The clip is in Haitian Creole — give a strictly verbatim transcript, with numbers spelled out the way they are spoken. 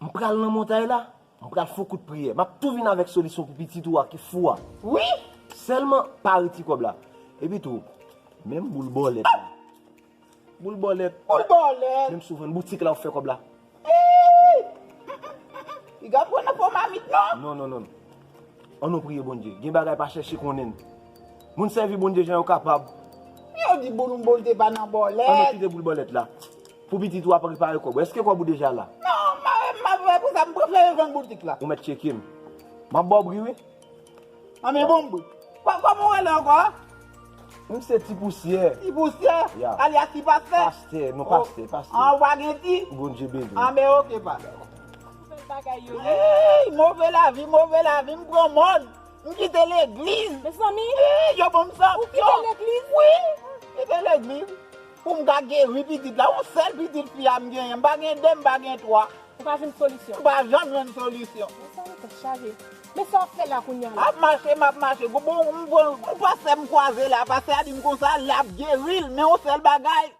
M pral nan montay la, m pral fè yon kout priyè. M ap tou vin avèk solisyon pou pitit ou a ki fou a. Wi! Sèlman pa ret ti kòb la. Epi tou, menm boul bòlèt la. Boul bòlèt. Boul bòlèt. Menm si w vann boutik la, w fè kòb la. Ey! Piga pran nan fò mamit, non? Non, non, non. An nou priye Bondye. Gen bagay pa chèche konnen. Moun sèvi Bondye jan yo kapab. Yo di boul m boul te pa nan bòlèt. An nou kite boul bòlèt la. Pou pitit ou ap repare kòb ou. Èske kòb ou deja la? Non, ma, ma, ma, pou sa, m prefere vann boutik la. Ou mèt tcheke m. M ap ba w bri, wi. Anben bon bri. Kò-, kòman w rele ankò? M se Ti Pousyè. Ti Pousyè? Ya. Alyas Ti Pastè? Pastè, non, pastè, pastè. An, ou pa gen ti? Bondye beni w. Anben, oke, pastè. Bèl bagay yo, wi. Ey, move lavi, move lavi, m pran mòn. M kite legliz. Mezanmi. Ey, yo ban m sanksyon. Ou kite legliz? Wi, m kite legliz. Pou m ka geri pitit la, yon sèl pitit fi a m genyen. M pa gen de, m pa gen twa. Ou pa jwenn solisyon. M pa janm jwenn solisyon. Men sa yo tèt chaje. Men sa w ap fè la kounye a la? Ap mache, m ap mache. Bon, m, bon, yon pastè m kwaze la, pastè a di m konsa, l ap geri l, men yon sèl bagay.